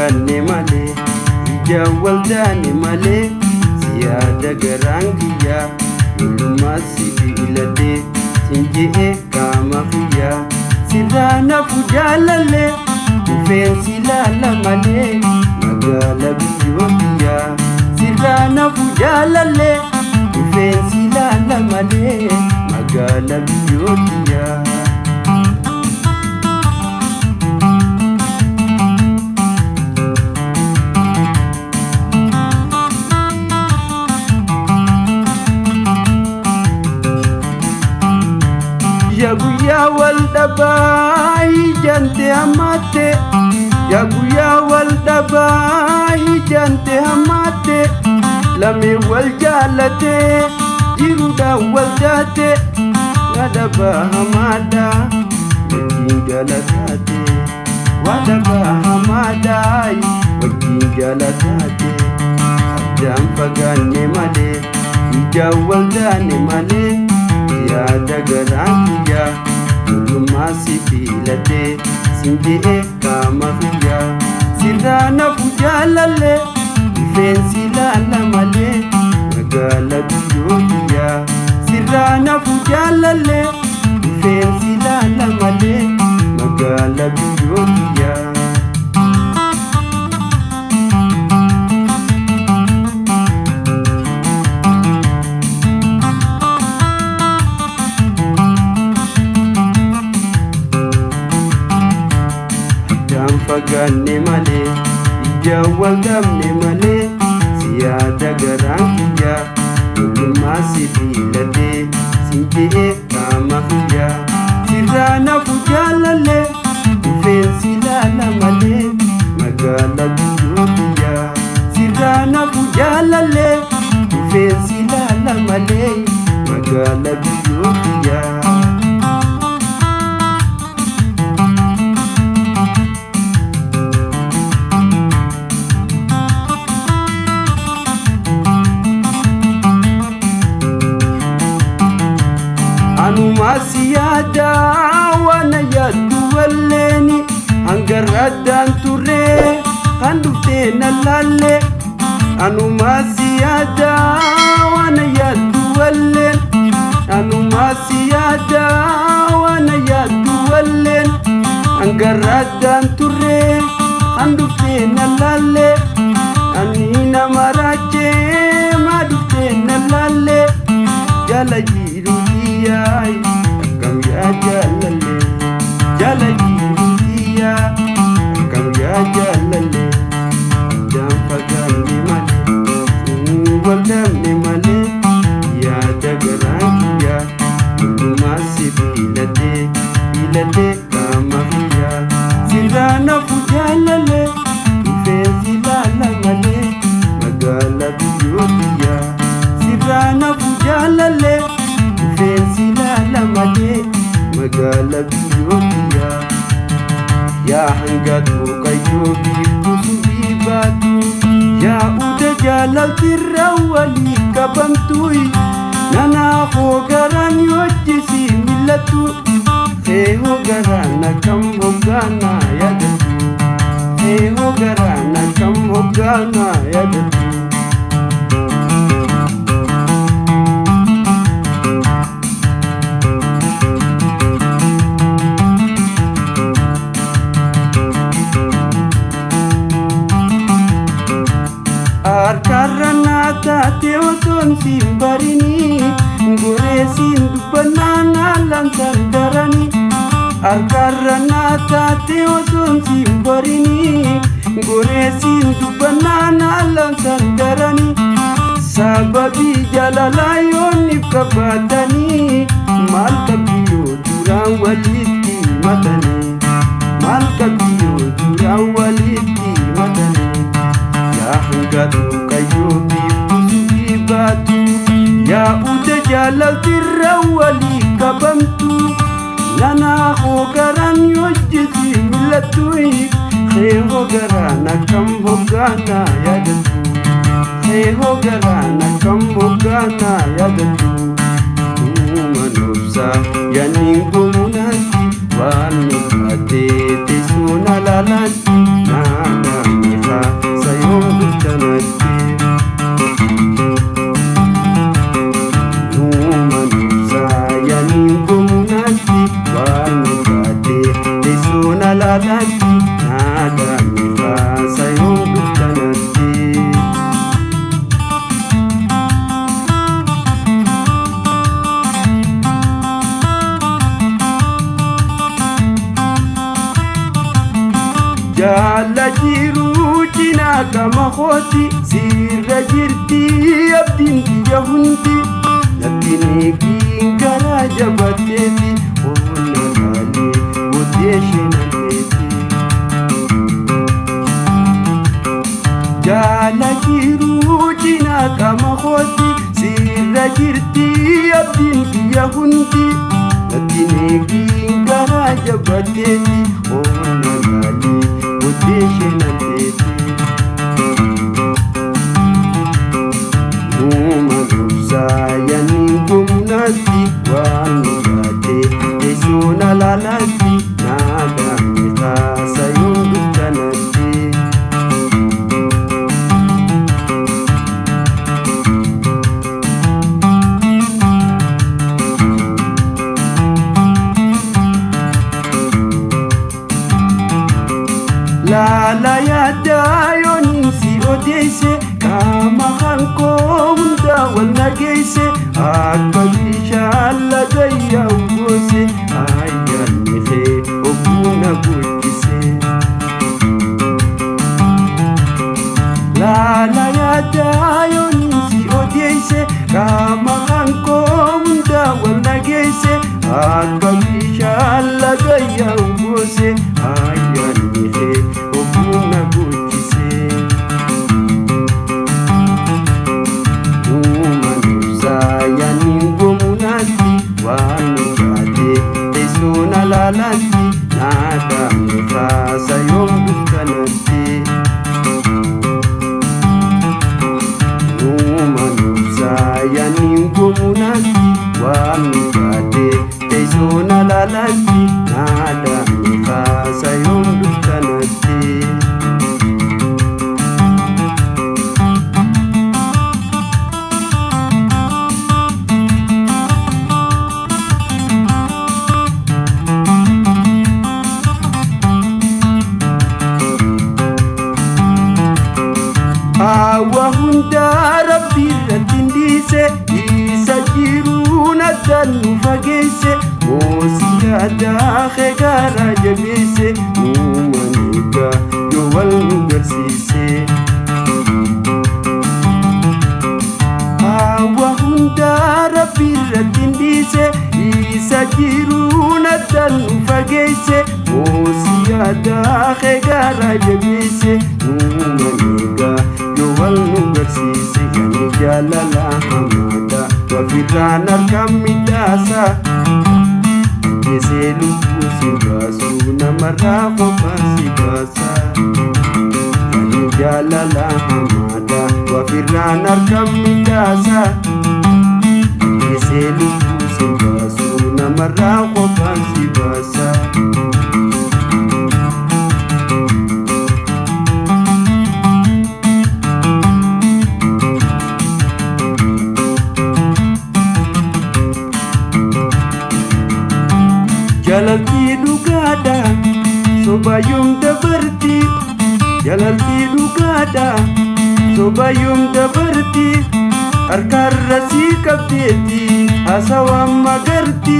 fagaanne malee ija wal taane malee si yaada garaan kiyyaa lolummaa si filadhee sin je'ee qaama kiyyaa sirraa nafu jaalallee dhufeen si laala malee magaala biyyoo kiyyaa sirraa nafu jaalallee dhufeen si laala malee magaala biyyoo kiyyaa. Ya guyyaa wal dhabaa ijante hammatte ya guyyaa wal dhabaa ijante hammatte lamee wal jaalate jiruudhaan wal taate wadhabaa hamaadha wajjin jalataate wadhabaa hamaadha wajjin jalataate addaan fagaanne malee ijaan wal taane malee yaada garaan kiyyaa lolummaa si filadhee sin je'ee qaama kiyyaa sirraa nafu jaalallee dhufeen si laala malee magaala biyyoo kiyyaa sirraa nafu jaalallee dhufeen si laala malee magaala biyyoo kiyyaa. Addaan fagaanne malee ija wal dhabne malee si yaada garaan kiyyaa lolummaa si filadhee sin je'ee qaama kiyyaa sirraa nafu jaalallee dhufeen si laala malee magaala biyyoo kiyyaa sirraa nafu jaalallee dhufeen si laala malee magaala biyyoo kiyyaa. Anuma si yaada waan yaaddu walleeni hanga raddaan turre kan dhuftee na laalle. Anuma si yaada waan yaaddu walleen anuma si yaada waan yaaddu walleen hanga raddaan turre kan dhuftee na laalle. Ani nama raachee maa dhuftee na laalle jala jiru kiyyaa akkam yaa jaalalle jala jiru kiyyaa akkam yaa jaalalle addaan fagaanne malee wal dhabne malee yaada garaan kiyyaa lolummaa si filadhee filadhee qaama kiyyaa sirraa nafu jaalalle dhufeen si laala malee magaala biyyoo kiyyaa sirraa nafu jaalalle dhufeen si laala malee magaala biyyoo kiyyaa. Yaa hangatu kayyoo biiftuu subii baatu yaa uda jaalaltirra walii qabamtuuyi nanaa hoo garaan hojjisii mil'attu hee hoo garaan akkam hoggaanaa yaadatu hee hoo garaan akkam hoggaanaa yaadatu. Harkarra naa taate osoon siin barinii goree siin dubbannaa naalaan daranii. Harkarra naa taate osoon siin barinii goree siin dubbannaa naalaan daranii. Sababii jaalalaa yooniif qabaatanii maal qabdi yoo duraan walitti himatanii maal qabdi yoo duraan walitti himatanii. Yaa hangatu kayyoo biiftuu subii baatu yaa uda jaalaltirra walii qabamtu nanaa hoo garaan hojjisi mil'attu hee hoo garaan akkam hoggaanaa yaadatu hee hoo garaan akkam hoggaanaa yaadatu. Uuman obsaa yaaniin gomunaatti waan nu taatee teessoon alaalaatti naannaa. cinaa qaama kooti sirra jirti abdiin biyya hundi natti neegiin garaa jabaatteeti onna laalee booddee ishee nanteeti. Jaala jiruu cinaa qaama kooti sirra jirti abdiin biyya hundi natti neegiin garaa jabaatteeti onna laalee booddee ishee nanteeti. Numa dursaa yaani gumnaatti waan nu yaadde teessoon alaalaatti naadaan kaasa yoon dukkanatti. Laala yaaddaa yoon si odeesse qaama hankoo hunda wal nageesse akka bishaan laga yaa'u goose ayyaanni kee ogguu na guddise. Laala yaaddaa yoon si odeesse qaama hankoo hunda wal nageesse akka bishaan laga yaa'u goose ayyaanni kee ogguu na guddise. Numa dursaa yaani gomunaatti waan nu taate teessoon alaalaatti naadaan kaasa yoom dukkanatti. Numa dursaa yaani gomunaatti waan nu taate teessoon alaalaatti naadaan kaasa yoom dukkanatti. Hawa hundaa rabbi irratti hin dhiise isa jiruun addaan nu fageesse moosii yaadaa kee garaa jabeesse nuuma eegaa yoo wal nu garsiise. Hawa hundaa rabbi irratti hin dhiise isa jiruun addaan nu fageesse moosii yaadaa kee garaa jabeesse nuuma eegaa yoo wal nu garsiise. Yaani jaalala hamaadha wafirraan harkaan midhaasa ajjeesee lubbuu si baasu namarraa qofaan si baasa. Yaani jaalala hamaadha wafirraan harkaan midhaasa ajjeesee lubbuu si baasu namarraa qofaan si baasa. Jaalaltii dhugaadha sobaayyoom dabarti jaalaltii dhugaadha sobaayyoom dabarti harkarra si qabdeetti haasawaan magarti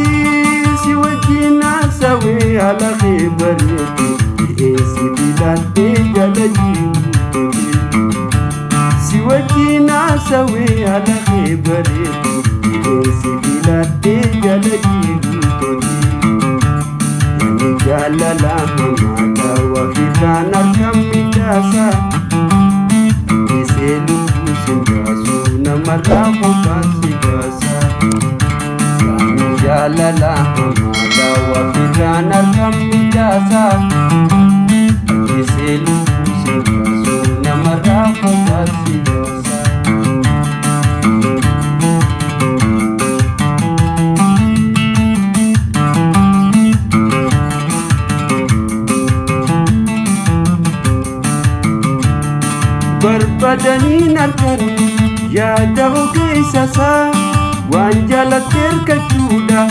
si wajjin haasawee haala kee bareetti dhi'eessi filadhee jala jiruuti si wajjin haasawee haala kee bareetti dhi'eessi filadhee jala jiruuti. Yaani jaalala hamaadha wafirraan harkaan midhaasa ajjeesee lubbuu si baasu namarraa qofaan si baasa. Yaani jaalala hamaadha wafirraan harkaan midhaasa ajjeesee lubbuu si baasu namarraa qofaan si baasa. Barbaadaniin harkan yaada ogeessasaa waan jaalatte hirkachuudha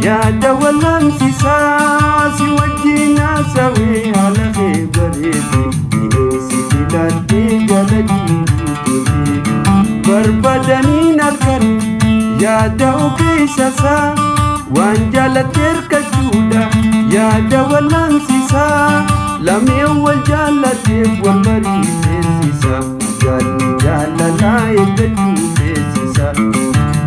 yaada wal'aansisaa si wajjin haasawee haala kee bareede dhi'eessi filadhee jala jiruuti. Barbaadaniin harkan yaada ogeessasaa waan jaalatte hirkachuudha yaada wal'aansisaa lameen wal jaallateef wal mariiseessisa. feesisa. Madaalli jaalalaa eeggachuu feesisa.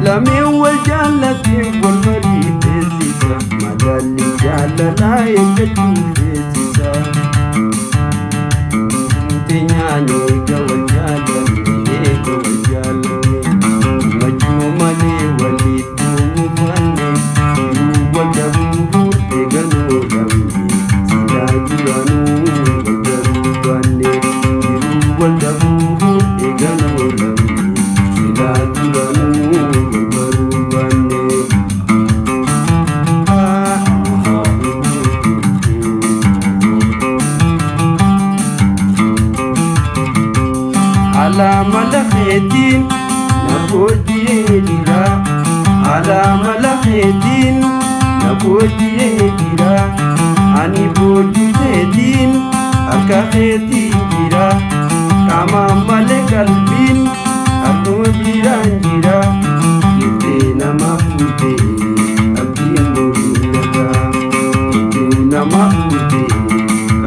Lameen wal jaallateen wal marii feesisa. Madaalli jaalalaa eeggachuu feesisa. Teenyaan eega wal jaalanne, eega wal jaalanne. Gammachuu malee walitti mufanne. Jiruu wal dhabuu eeganuu dhabne. Silaa duraanuu wal baruu baanne. Jiruu wal dhabuu eeganuu dhabne. Silaa duraanuu wal baruu baanne. Alaama lafeetiin na booji'ee jira. Alaama lafeetiin na booji'ee jira. Ani boojuu teetiin harka keetiin jira. Qaamaan malee qalbiin harkuma biraan jira. Jettee nama fuutee abdiin muriin lagaa. Jettee nama fuutee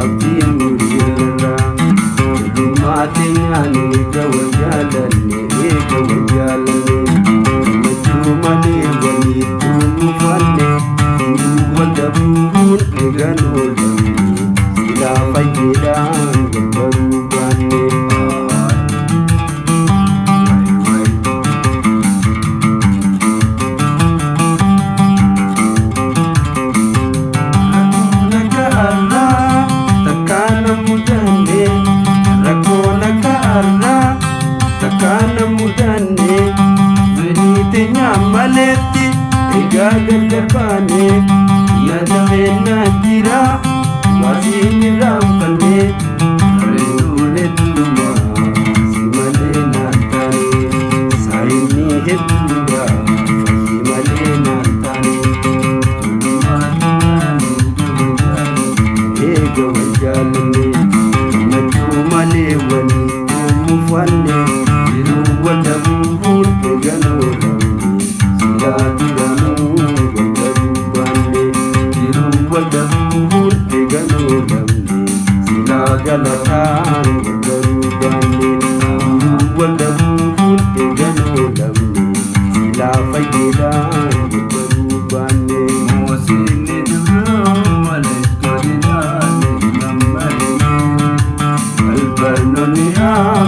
abdiin muriin lagaa. Ijoollummaa teenyaan eega wal jaalanne, eega wal jaalanne. Gammachuu malee walitti mufanne. Jiruu wal dhabuun eegan oolamne. Silaa fayyeedhaan wal baruu baanne. Rakkoon akka har'aa takkaa na mudanne. Rakkoon akka har'aa takkaa na mudanne. Fedhii teenyaan maletti egaa gargar baane. Yaada keennaa jira waasiin irraanfanne. Bareeduun hedduuma si malee naan taane. Saayinni hedduudha fayyii malee naan taane. Eega wal jaalanne, gammachuu malee walitti mufanne. Jiruu wal dhabuun eegan oolamne. Silaa duraanuu wal baruu baanne. Jiruu wal dhabuun eegan oolamne. Silaa galataan wal baruu baanne. Jiruu wal dhabuun eegan oolamne. Silaa fayyeedhaan wal baruu baanne. Moosinni duruu malee godinaani mammalee. Balballoonni haa